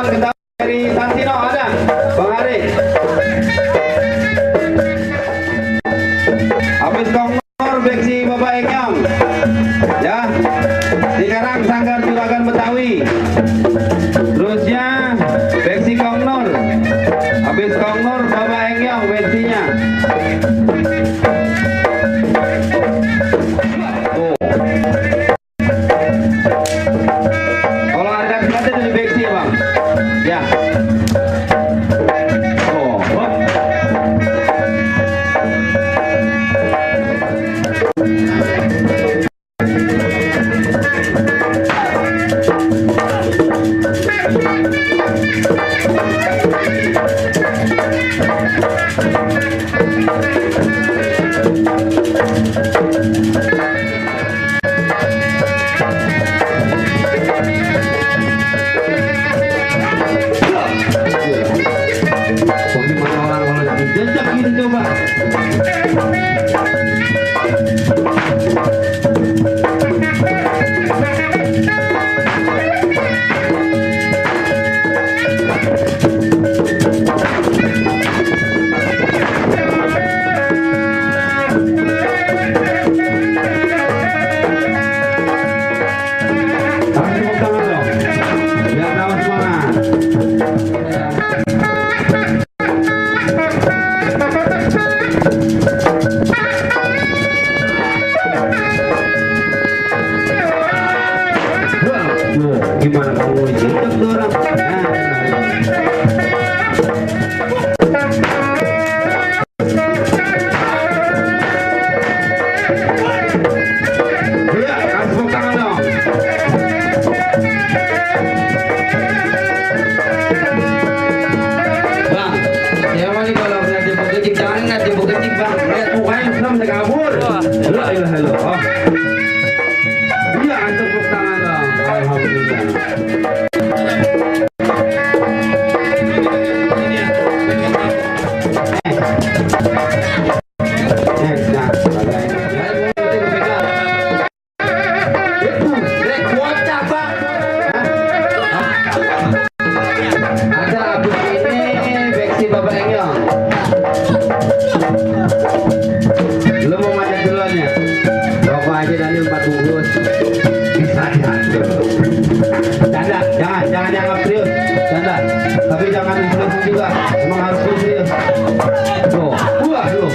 kita dari Santino ada Bang Ari. Habis Kongor beksi Bapak Enyong ya, sekarang Sanggar Juragan Betawi. Terusnya beksi Kongnor. Habis Kongnor Bapak Enyong beksinya. Kalau harga berapa dari beksi Bang? Ya. Gimana kamu jemput orang? Ya, kasih tangan dong. Bang, ya wali kalau udah jemput kecik jangan nggak jemput kecik bang. Lihat mukanya senang udah kabur. Halo. Iya, tepuk tangan dong. Alhamdulillah. Jangan dianggap serius, canda. Tapi jangan influencer juga, emang harus serius. Tuh, buah dulu.